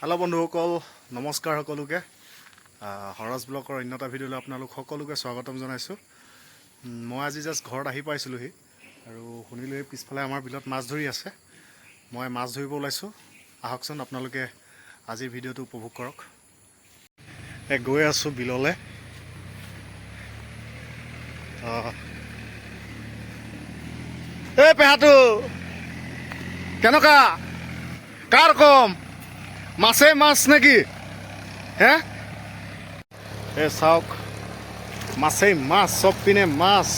Hello' বন্ধুসকল, নমস্কাৰ সকলোকে। হৰজ ব্লগৰ অন্য এটা ভিডিঅ'লৈ আপোনালোক সকলোকে স্বাগতম জনাইছোঁ। মই আজি জাষ্ট ঘৰত আহি পাইছিলোঁহি আৰু শুনিলোঁ এই পিছফালে আমাৰ বিলত মাছ ধৰি আছে। মই মাছ ধৰিব ওলাইছোঁ। আহকচোন, আপোনালোকে আজিৰ ভিডিঅ'টো উপভোগ কৰক। গৈ আছোঁ বিললৈ। এই পেহাটো কেনেকুৱা? কাৰ কম মাছে মাছ নেকি হে? এই চাওক, মাছেই মাছ, চব পিনে মাছ।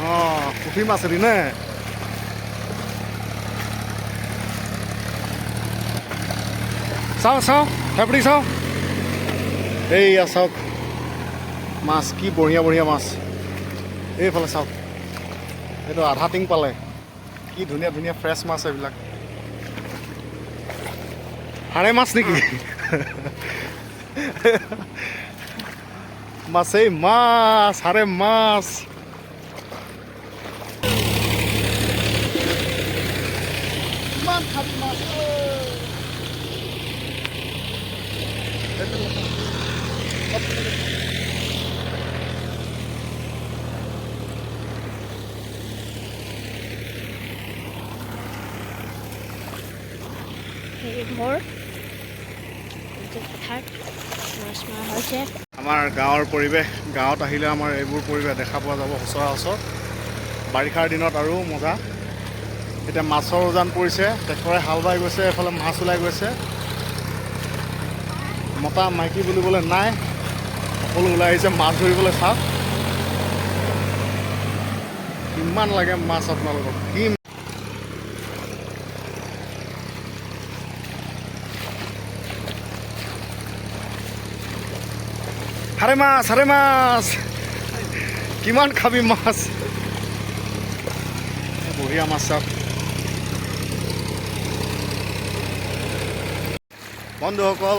অঁ, পুঠি মাছ এদি নে? চাওঁ চাওঁ, থেপৰি চাওঁ। এইয়া চাওক মাছ, কি বঢ়িয়া বঢ়িয়া মাছ। এইফালে চাওক, এইটো আধা টিং পালে। কি ধুনীয়া ধুনীয়া ফ্ৰেছ মাছ এইবিলাক। হাৰে মাছ নেকি? মাছেই মাছ, হাৰে মাছ। কিমান খাবি মাছ? এই ঘৰ, এইটো পথাৰ, মাছ মৰা হৈছে। আমাৰ গাঁৱৰ পৰিৱেশ। গাঁৱত আহিলে আমাৰ এইবোৰ পৰিৱেশ দেখা পোৱা যাব সচৰাচৰ। বাৰিষাৰ দিনত আৰু মজা। এতিয়া মাছৰ উজান পৰিছে, ট্ৰেক্টৰে হাল বাই গৈছে, এইফালে মাছ ওলাই গৈছে। মতা মাইকী বুলিবলৈ নাই, সকলো ওলাই আহিছে মাছ ধৰিবলৈ। চাওক কিমান লাগে মাছ আপোনালোকক কি। হাৰে মাছ, হাৰে মাছ, কিমান খাবি মাছ? বঢ়িয়া মাছ, চাওক। বন্ধুসকল,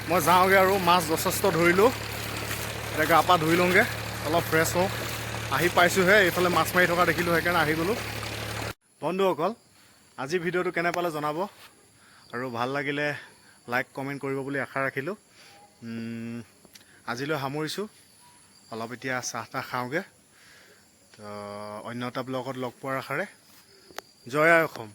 মই যাওঁগৈ আৰু। মাছ যথেষ্ট ধৰিলোঁ, এতিয়া গা পা ধুই লওঁগৈ, অলপ ফ্ৰেছ হওঁ। আহি পাইছোঁহে, এইফালে মাছ মাৰি থকা দেখিলোঁ, সেইকাৰণে আহি গ'লোঁ। বন্ধুসকল, আজি ভিডিঅ'টো কেনে পালে জনাব আৰু ভাল লাগিলে লাইক কমেণ্ট কৰিব বুলি আশা ৰাখিলোঁ। আজিলৈ সামৰিছোঁ। অলপ এতিয়া চাহ তাহ খাওঁগৈ। তো অন্য এটা ব্লগত লগ পোৱাৰ আশাৰে, জয় আই অসম।